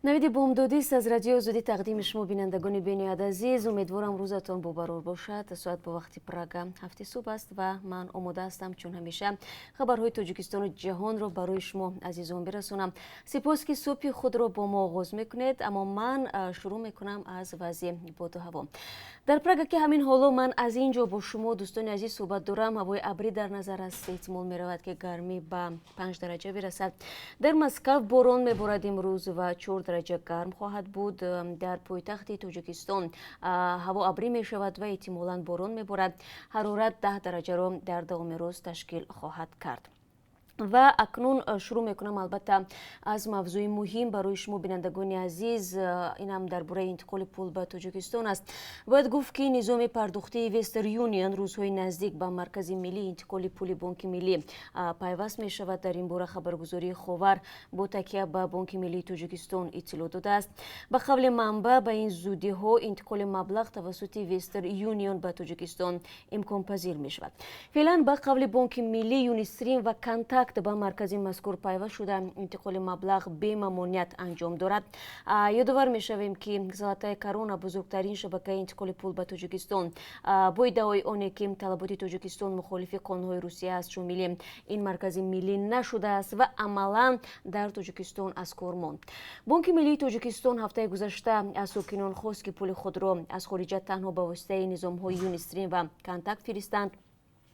Навиди бомдодист аз Радиои Озодӣ тақдими шумо, бинандагони бениҳоят азиз. Умедворам, рӯзатон бобарор бошад. Соат бо вақти Прага 7-и субҳ аст ва ман омода ҳастам, чун ҳамеша, хабарҳои Тоҷикистону ҷаҳонро барои шумо азизон бирасонам. Сипос, ки субҳи худро бо мо оғоз мекунед. Аммо ман шурӯъ мекунам аз вазъи боду ҳаво. Дар Прага, ки ҳамин ҳоло ман аз ин ҷо бо шумо, дӯстони азиз, суҳбат дорам, ҳавои абрӣ дар назар аст. Эҳтимол меравад, ки гармӣ ба 5 дараҷа бирасад. Дар Москав борон меборад имрӯз ва 4 дараҷа гарм хоҳад буд. Дар пойтахти Тоҷикистон ҳаво абрӣ мешавад ва эҳтимолан борон меборад. Ҳарорат 10 дараҷаро дар давоми рӯз ташкил хоҳад кард. Ва акнун шурӯъ мекунам, албатта, аз мавзӯи муҳим барои шумо, бинандагони азиз. Инам дар бораи интиқоли пул ба Тоҷикистон аст. Бояд гуфт, ки низоми пардохтии Вестерн Юнион рӯзҳои наздик ба Маркази миллии интиқоли пули Бонки Миллӣ пайваст мешавад. Дар ин бора хабаргузории Ховар бо такя ба Бонки Миллии Тоҷикистон иттилоъ додааст. Ба қавли манбаъ, ба ин зудиҳо интиқоли маблағ тавассути Вестерн Юнион ба Тоҷикистон имконпазир мешавад. Феълан, ба қавли Бонки Миллӣ, Юнистрим ва Контакт ба маркази мазкур пайваст шуда, интиқоли маблағ бемамоният анҷом дорад. Ёдовар мешавем, ки Золотая Корона, бузургтарин шабакаи интиқоли пул ба Тоҷикистон, бо иддаои оне ки талаботи Тоҷикистон мухолифи қонунҳои Русия аст, шомили ин маркази миллӣ нашудааст ва амалан дар Тоҷикистон аз кор монд. Бонки Миллии Тоҷикистон ҳафтаи гузашта аз сокинон хост, ки пули худро аз хориҷа танҳо ба воситаи низомҳои Юнистрим ва Контакт фиристанд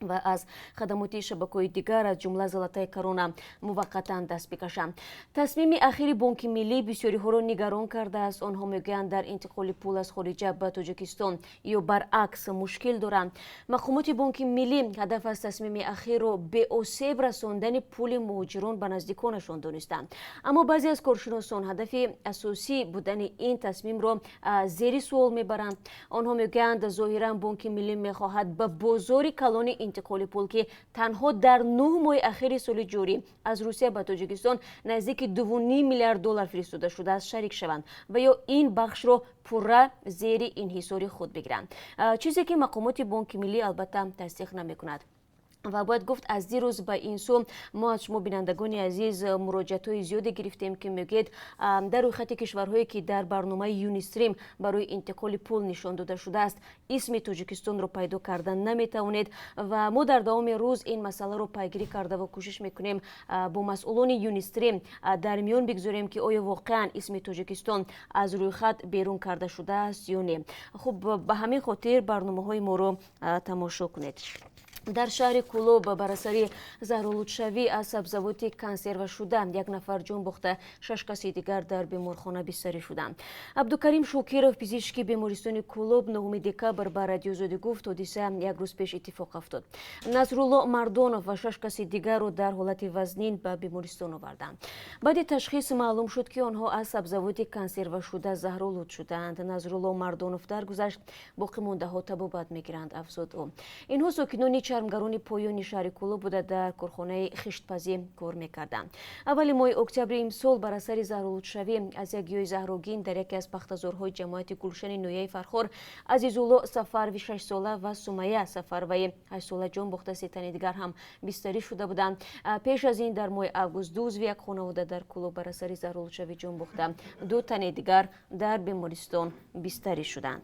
ва аз хадамоти шабакаҳои дигар, аз ҷумла Золотая Корона, муваққатан даст бикашанд. Тасмими ахири Бонки Миллӣ бисёриҳоро нигарон кардааст. Онҳо мегӯянд, дар интиқоли пул аз хориҷа ба Тоҷикистон ё баръакс мушкил доранд. Мақомоти Бонки Миллӣ ҳадаф аз тасмими ахирро беосеб расондани пули муҳоҷирон ба наздиконашон донистанд, аммо баъзе аз коршиносон ҳадафи асосӣ будани ин тасмимро зери суол мебаранд. Онҳо мегӯянд, зоҳиран Бонки Миллӣ мехоҳад ба бозори калони интиқоли пул, ки танҳо дар 9 моҳи ахири соли ҷорӣ аз Русия ба Тоҷикистон наздики 2,5 миллиард доллар фиристода шудааст, шарик шаванд ва ё ин бахшро пурра зери инҳисори худ бигиранд, чизе ки мақомоти Бонки Миллӣ, албатта, тасдиқ намекунад. Ва бояд гуфт, аз дирӯз ба ин сӯ мо аз шумо, бинандагони азиз, муроҷиатҳои зиёде гирифтем, ки мегӯед, дар рӯйхати кишварҳое, ки дар барномаи Юнистрим барои интиқоли пул нишон дода шудааст, исми Тоҷикистонро пайдо карда наметавонед. Ва мо дар давоми рӯз ин масъаларо пайгирӣ карда ва кӯшиш мекунем, бо масъулони Юнистрим дар миён бигзорем, ки оё воқеан исми Тоҷикистон аз рӯйхат берун карда шудааст ё не. Хуб, ба ҳамин хотир барномаҳои моро тамошо кунед. Дар шаҳри Кӯлоб бар асари заҳролудшавӣ аз сабзавоти консервашуда як нафар ҷон бохта, шаш каси дигар дар беморхона бистарӣ шуданд. Абдукарим Шокиров, пизишки бемористони Кӯлоб, 9 декабр ба Радиои Озодӣ гуфт, ҳодиса як рӯз пеш иттифоқ афтод. Насрулло Мардонов ва шаш каси дигарро дар ҳолати вазнин ба бемористон оварданд. Баъди ташхис маълум шуд, ки онҳо аз сабзавоти консервашуда заҳролуд шудаанд. Насрулло Мардонов даргузашт, боқимондаҳо табобат мегиранд, афзуд ӯ. Инҳо сокинони чармгарони поёни шаҳри Кӯлоб буда, дар корхонаи хиштпазӣ кор мекарданд. Аввали моҳи октябри имсол бар асари заҳролудшавӣ аз як гиёҳи заҳрогин дар яке аз пахтазорҳои ҷамоати Гулшани ноҳияи Фархор Азизулло Сафарови 6-сола ва Сумая Сафароваи 8-сола ҷон бохта, се тани дигар ҳам бистарӣ шуда буданд. Пеш аз ин дар моҳи август ду узви як хонавода дар Кӯлоб бар асари заҳролудшавӣ ҷон бохта, ду тани дигар дар бемористон бистарӣ шуданд.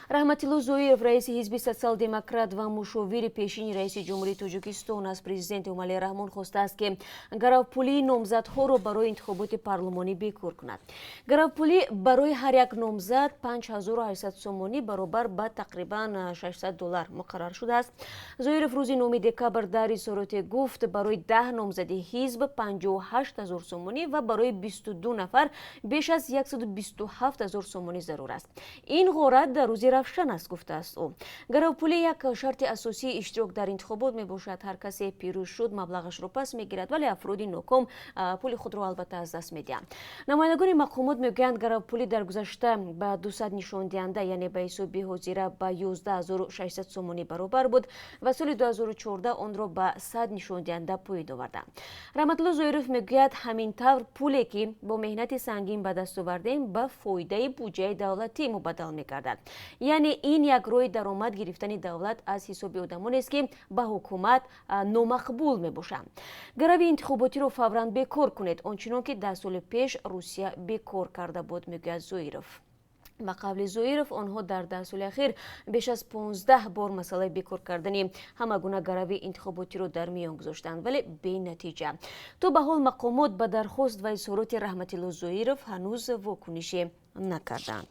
Раҳматилло Зоиров, раиси ҳизби Социал-демократ ва мушовири пешини раиси Ҷумҳурии Тоҷикистон, аз президент Эмомалӣ Раҳмон хостааст, ки гаравпулии номзадҳоро барои интихоботи парлумонӣ бекор кунад. Гаравпулӣ барои ҳар як номзад 5800 сомонӣ, баробар ба тақрибан 600 доллар, муқаррар шудааст. Зоиров рӯзи 9 декабр дар изҳороте гуфт, барои 10 номзади ҳизб 58 ҳазор сомонӣ ва барои 22 нафар беш аз 127 ҳазор сомонӣ зарур аст. Ин ғорат дар рӯзи равшан аст, гуфтааст ӯ. Гаравпулӣ як шарти асосии иштирок дар интихобот мебошад. Ҳар касе пирӯз шуд, маблағашро пас мегирад, вале афроди ноком пули худро, албатта, аз даст медиҳанд. Намояндагони мақомот мегӯянд, гаравпулӣ дар гузашта ба 200 нишондиҳанда, яъне ба ҳисоби ҳозира ба 11 600 сомонӣ баробар буд ва соли 2014 онро ба 100 нишондиҳанда поин оварданд. Раҳматулло Зоиров мегӯяд, ҳамин тавр пуле, ки бо меҳнати сангин ба даст овардем, ба фоидаи буҷаи давлатӣ мубаддал мегардад. Яъне ин як роҳи даромад гирифтани давлат аз ҳисоби одамонест, ки ба ҳукумат номақбул мебошанд. Гарави интихоботиро фавран бекор кунед, он чунон ки 10 соли пеш Русия бекор карда буд, мегӯяд Зоиров. Ба қавли Зоиров, онҳо дар 10 соли ахир беш аз 15 бор масъалаи бекор кардани ҳама гуна гарави интихоботиро дар миён гузоштанд, вале бенатиҷа. То ба ҳол мақомот ба дархост ва изҳороти Раҳматилло Зоиров ҳанӯз вокунише накарданд.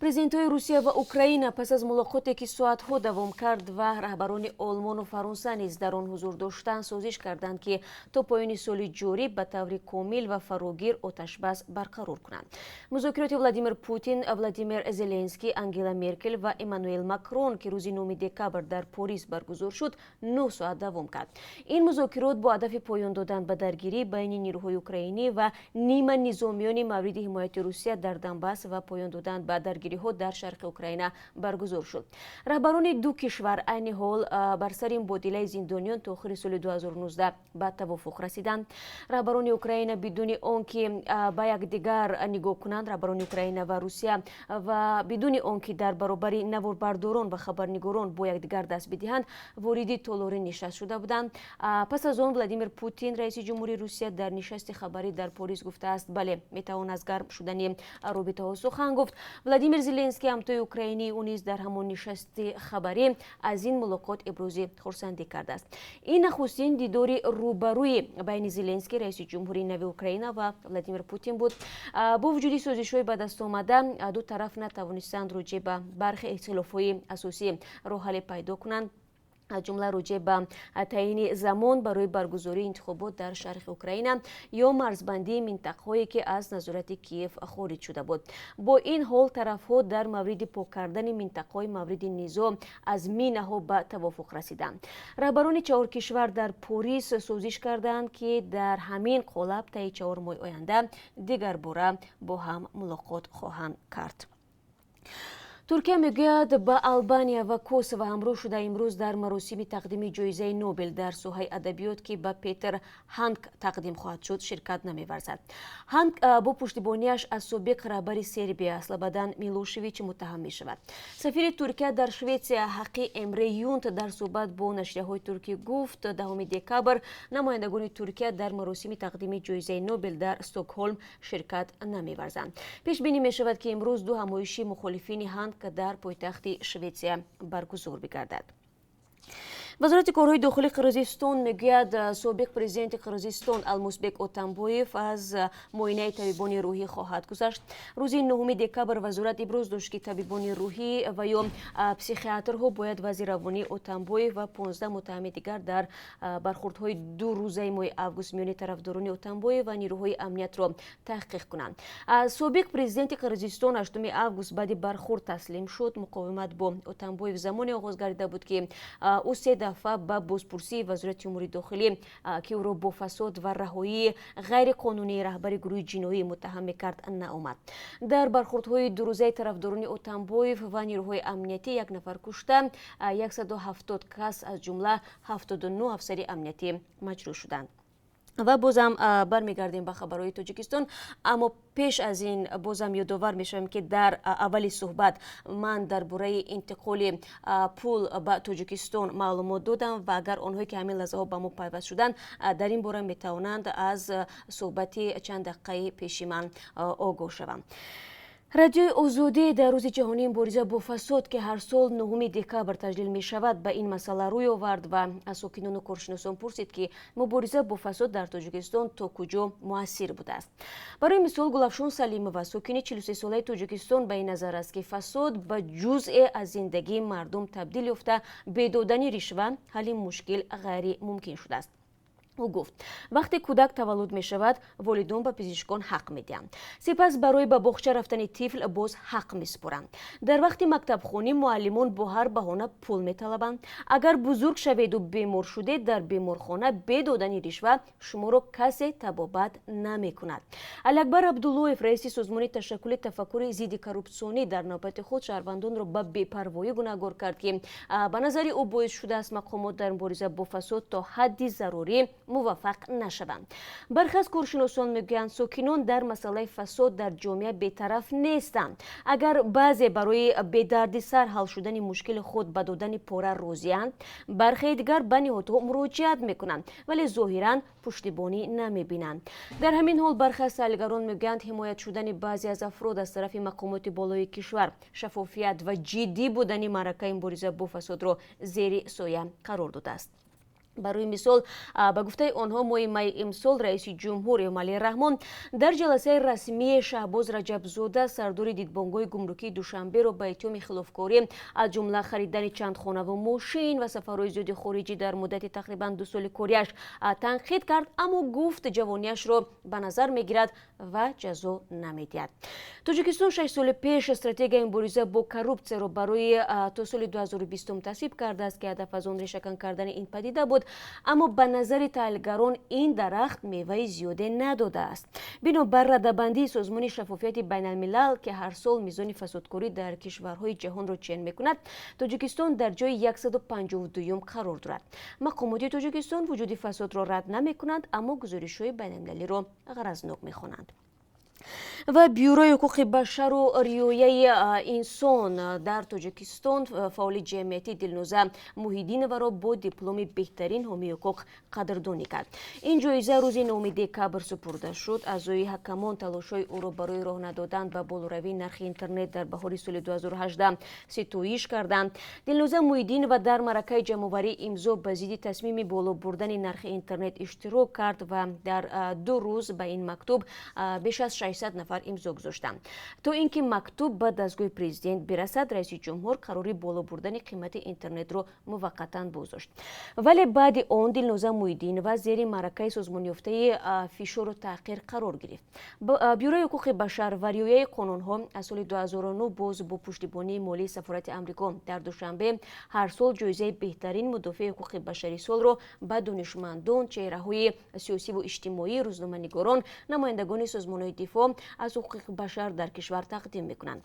Президентҳои Русия ва Украина пас аз мулоқоте, ки соатҳо давом кард ва раҳбарони Олмону Фаронса низ дар он ҳузур доштанд, созиш карданд, ки то поёни соли ҷорӣ ба таври комил ва фарогир оташбас барқарор кунанд. Музокироти Владимир Путин, Владимир Зеленский, Ангела Меркел ва Эммануэл Макрон, ки рӯзи 9 декабр дар Порис баргузор шуд, 9 соат давом кард. Ин музокирот бо ҳадафи поён додан ба даргирӣ байни нирӯҳои украинӣ ва нима низомиёни мавриди ҳимояти Русия дар Донбасс ва поён додан ба даргириҳо дар шарқи Украина баргузор шуд. Раҳбарони ду кишвар айни ҳол бар сари мубодилаи зиндониён то охири соли 2019 ба тавофуқ расиданд. Раҳбарони Украина бидуни он ки ба якдигар нигоҳ кунанд, раҳбарони Украина ва Русия, ва бидуни он ки дар баробари наворбардорон ва хабарнигорон бо якдигар даст бидиҳанд, вориди толори нишаст шуда буданд. Пас аз он Владимир Путин, раиси ҷумҳури Русия, дар нишасти хабарӣ дар Порис гуфтааст: бале, метавон аз гарм шудани робитаҳо сухан гуфт. Владимир Зеленский, ҳамтои украинии ӯ, низ дар ҳамон нишасти хабарӣ аз ин мулоқот ибрози хурсандӣ кардааст. Ин нахустин дидори рӯбарӯи байни Зеленский, раиси ҷумҳурии нави Украина, ва Владимир Путин буд. Бо вуҷуди созишҳои ба даст омада, ду тараф натавонистанд роҷеъ ба бархе ихтилофҳои асосӣ роҳ ҳалле пайдо кунанд, аз ҷумла роҷеъ ба таъйини замон барои баргузории интихобот дар шарқи Украина ё марзбандии минтақаҳое, ки аз назорати Киев хориҷ шуда буд. Бо ин ҳол, тарафҳо дар мавриди пок кардани минтақаҳои мавриди низоъ аз минаҳо ба тавофуқ расиданд. Раҳбарони чаҳор кишвар дар Порис созиш карданд, ки дар ҳамин қолаб таи 4 моҳи оянда дигарбора бо ҳам мулоқот хоҳанд кард. Туркия мегӯяд, ба Албания ва Косово ҳамроҳ шуда, имрӯз дар маросими тақдими ҷоизаи Нобел дар соҳаи адабиёт, ки ба Петер Ҳандке тақдим хоҳад шуд, ширкат намеварзад. Ҳандке бо пуштибонияш аз собиқ раҳбари Сербия Слободан Милошевич муттаҳам мешавад. Сафири Туркия дар Шветсия Ҳаққи Эмре Юнт дар суҳбат бо нашрияҳои туркӣ гуфт, 10 декабр намояндагони Туркия дар маросими тақдими ҷоизаи Нобел дар Стокҳолм ширкат намеварзанд. Пешбинӣ мешавад, ки имрӯз ду ҳамоиши мухолифини Ҳандке дар пойтахти Шветсия баргузор бигардад. Вазорати корҳои дохилии Қирғизистон мегӯяд, собиқ президенти Қирғизистон Алмусбек Отамбоев аз муоинаи табибони рӯҳӣ хоҳад гузашт. Рӯзи 9 декабр вазорат иброз дошт, ки табибони рӯҳӣ ва ё психиатрҳо бояд вазъи равонии Отамбоев ва 15 муттаҳами дигар дар бархурдҳои дурӯзаи моҳи август миёни тарафдорони Отамбоев ва нирӯҳои амниятро таҳқиқ кунанд. Собиқ президенти Қирғизистон 8 август баъди бархурд таслим шуд. Муқовимат бо Отамбоев замоне оғоз гардида буд, ки ӯ се дафъа ба бозпурсии Вазорати умури дохилӣ, ки ӯро бо фасод ва раҳоии ғайриқонунии раҳбари гурӯҳи ҷиноӣ муттаҳам мекард, наомад. Дар бархурдҳои дурӯзаи тарафдорони Отамбоев ва нирӯҳои амниятӣ як нафар кушта, 170 кас, аз ҷумла 79 афсари амниятӣ, маҷрӯҳ шуданд. Ва бозам бармегардем ба хабарҳои Тоҷикистон, аммо пеш аз ин бозам ёдовар мешавем, ки дар аввали суҳбат ман дар бораи интиқоли пул ба Тоҷикистон маълумот додам ва агар онҳое, ки ҳамин лаҳзаҳо ба мо пайваст шуданд, дар ин бора метавонанд аз суҳбати чанд дақиқаи пеши ман огоҳ шаванд. Радиои Озодӣ дар Рӯзи ҷаҳонии мубориза бо фасод, ки ҳар сол 9 декабр таҷлил мешавад, ба ин масъала рӯй овард ва аз сокинону коршиносон пурсид, ки мубориза бо фасод дар Тоҷикистон то куҷо муассир будааст. Барои мисол, Гулафшон Салимова, сокини 43-солаи Тоҷикистон, ба ин назар аст, ки фасод ба ҷузъе аз зиндагии мардум табдил ёфта, бе додани ришва ҳалли мушкил ғайримумкин шудааст. Ӯ гуфт, вақте кӯдак таваллуд мешавад, волидон ба пизишкон ҳақ медиҳанд, сипас барои ба боғча рафтани тифл боз ҳақ месупоранд. Дар вақти мактабхонӣ муаллимон бо ҳар баҳона пул металабанд. Агар бузург шаведу бемор шудед, дар беморхона бе додани ришва шуморо касе табобат намекунад. Алиакбар Абдуллоев, раиси созмони ташаккули тафаккури зидди коррупсионӣ, дар навбати худ шаҳрвандонро ба бепарвоӣ гунаҳгор кард, ки ба назари ӯ боис шудааст мақомот дар мубориза бо фасод то ҳадди зарурӣ. Муваффақ нашаванд. Бархе аз коршиносон мегӯянд, сокинон дар масъалаи фасод дар ҷомеа бетараф нестанд. Агар баъзе барои бедардисар ҳал шудани мушкили худ ба додани пора розианд, бархеи дигар ба ниҳодҳо муроҷиат мекунанд, вале зоҳиран пуштибонӣ намебинанд. Дар ҳамин ҳол, бархе аз таҳлилгарон мегӯянд, ҳимоят шудани баъзе аз афрод аз тарафи мақомоти болои кишвар шаффофият ва ҷиддӣ будани маъракаи мубориза бо фасодро зери соя қарор додааст. Барои мисол, ба гуфтаи онҳо, моҳи майи имсол раиси ҷумҳур Эмомалӣ Раҳмон дар ҷаласаи расмии Шаҳбоз Раҷабзода, сардори дидбонгоҳи гумрукии Душанберо ба иттиҳоми хилофкорӣ, аз ҷумла харидани чанд хонаву мошин ва сафарҳои зиёди хориҷӣ дар муддати тақрибан 2 соли кориаш танқид кард, аммо гуфт, ҷавониашро ба назар мегирад ва ҷазо намедиҳад. Тоҷикистон 6 соли пеш стратегияи мубориза бо коррупсияро барои то соли 2020 тасвиб кардааст, ки ҳадаф аз он решакан кардани ин падида буд, аммо ба назари таҳлилгарон ин дарахт меваи зиёде надодааст. Бинобар радабандии Созмони шаффофияти байналмилал, ки ҳар сол мизони фасодкорӣ дар кишварҳои ҷаҳонро чен мекунад, Тоҷикистон дар ҷои 152-юм қарор дорад. Мақомоти Тоҷикистон вуҷуди фасодро рад намекунанд, аммо гузоришҳои байналмилалиро ғаразнок мехонанд. Ва Бюрои ҳуқуқи башару риояи инсон дар Тоҷикистон фаъоли ҷамъиятӣ Дилноза Муҳиддиноваро бо дипломи беҳтарин ҳомии ҳуқуқ қадрдонӣ кард. Ин ҷоиза рӯзи 9 декабр супурда шуд. Аъзои ҳакамон талошҳои ӯро барои роҳ надодан ба болоравии нархи интернет дар баҳори соли 2018 ситоиш карданд. Дилноза Муҳиддинова дар маъракаи ҷамъоварии имзо ба зидди тасмими боло бурдани нархи интернет иштирок кард ва дар 2 рӯз ба ин мактуб беш аз 600 нафар имзо гузоштанд. То ин ки мактуб ба дастгоҳи президент бирасад, раиси ҷумҳур қарори боло бурдани қимати интернетро муваққатан боздошт. Вале баъди он Дилноза Муҳиддинова зери маъракаи созмонёфтаи фишору таҳқир қарор гирифт. Бюрои ҳуқуқи башар ва риояи қонунҳо аз соли 2009 боз бо пуштибонии молии сафорати Амрико дар Душанбе ҳар сол ҷоизаи беҳтарин мудофиаи ҳуқуқи башари солро ба донишмандон, чеҳраҳои сиёсиву иҷтимоӣ, рӯзноманигорон, намояндагони созмонҳои дифоъ аз ҳуқуқи башар дар кишвар тақдим мекунанд.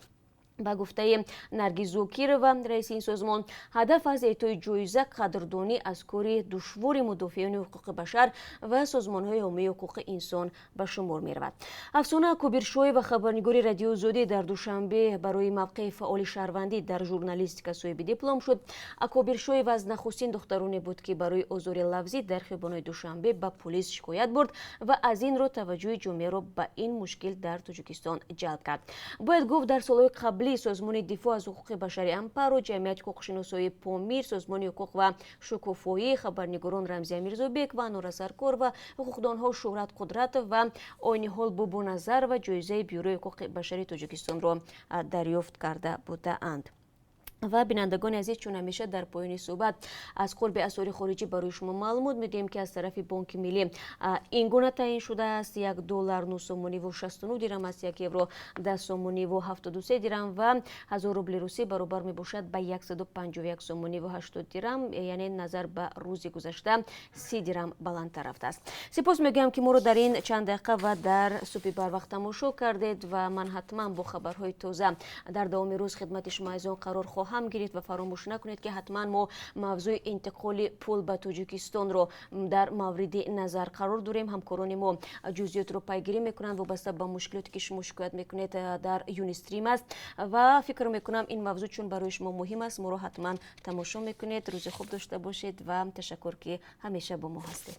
Ба гуфтаи Наргиз Зокирова, раиси ин созмон, ҳадаф аз эътои ҷоиза қадрдонӣ аз кори душвори мудофиони ҳуқуқи башар ва созмонҳои ҳомии ҳуқуқи инсон ба шумор меравад. Афсона Кобиршоева, хабарнигори Радиои Озодӣ дар Душанбе, барои мавқеи фаъоли шаҳрвандӣ дар журналистика соҳиби диплом шуд. Акобиршоева аз нахустин духтароне буд, ки барои озори лафзӣ дар хиёбонҳои Душанбе ба полис шикоят бурд ва аз ин роҳ таваҷҷӯҳи ҷомеаро ба ин мушкил дар Тоҷикистон ҷалб кард. Бояд гуфт, дар солҳои қаблӣ Созмони дифоъ аз ҳуқуқи башари Ампаро, Ҷамъияти ҳуқуқшиносои Помир, Созмони ҳуқуқ ва шукуфоӣ, хабарнигорон Рамзия Мирзобек ва Нура Саркор ва ҳуқуқдонҳо Шӯҳрат Қудратов ва Ойниҳол Бобоназарова ҷоизаи Бюрои ҳуқуқи башари Тоҷикистонро дарёфт карда будаанд. Ва бинандагони азиз, чун ҳамеша дар поёни суҳбат аз қурби асъори хориҷӣ барои шумо маълумот медиҳем, ки аз тарафи Бонки Миллӣ ин гуна таъин шудааст: 1 доллар 9 сомониву 69 дирам аст, 1 евро 10 сомониву 73 дирам ва 1000 рубли русӣ баробар мебошад ба 151 сомониву 80 дирам, яъне назар ба рӯзи гузашта 30 дирам баландтар рафтааст. Сипос мегӯям, ки моро дар ин чанд дақиқа ва дар субҳи барвақт тамошо кардед ва ман ҳатман бо хабарҳои тоза дар давоми рӯз хидмати шумо азизон қарор хоҳам гирифт. Ва фаромӯш накунед, ки ҳатман мо мавзӯи интиқоли пул ба Тоҷикистонро дар мавриди назар қарор дорем. Ҳамкорони мо ҷузъиётро пайгирӣ мекунанд, вобаста ба мушкилоте ки шумо шикоят мекунед, дар Юнистрим аст ва фикр мекунам, ин мавзӯъ чун барои шумо муҳим аст, моро ҳатман тамошо мекунед. Рӯзи хуб дошта бошед ва ташаккур, ки ҳамеша бо мо ҳастед.